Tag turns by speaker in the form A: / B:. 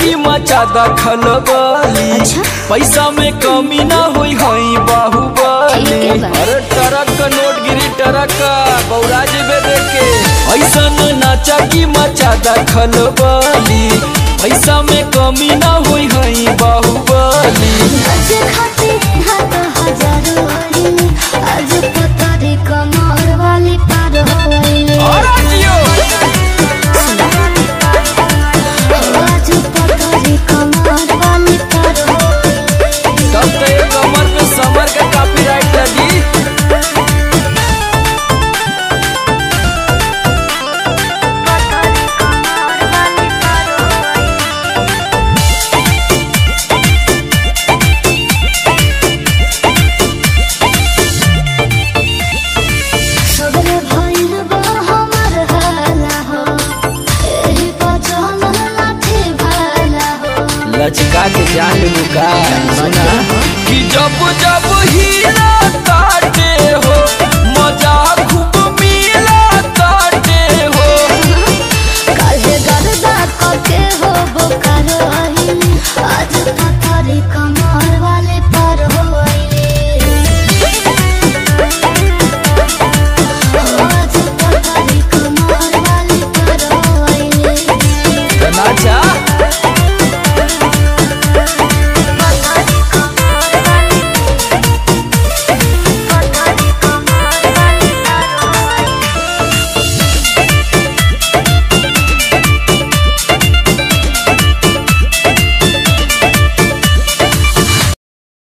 A: की मचा दखल बली।
B: अच्छा?
A: पैसा में कमी ना हुई हई बाहुबली।
B: ठीक है बा।
A: अरे ट्रक का नोट गिरी ट्रक का बौरा जेबे देखे। ऐसन नाचा की मचा दखल बली, पैसा में कमी ना हुई हई बाहुबली।
B: आज खाते हाथ हजारों आइले, आज पता रे कमर वाली पार होइले।
A: और जियो
B: आज पता रे कमर वाली पार होइले।
A: तब तो ये कमर पे समर का कॉपीराइट लगी।
B: सगरे भइल बा हमर हाला हो, एही पर चलल लाठी भाला हो।
A: लचका के जान लुका सुना कि जब जब हीरा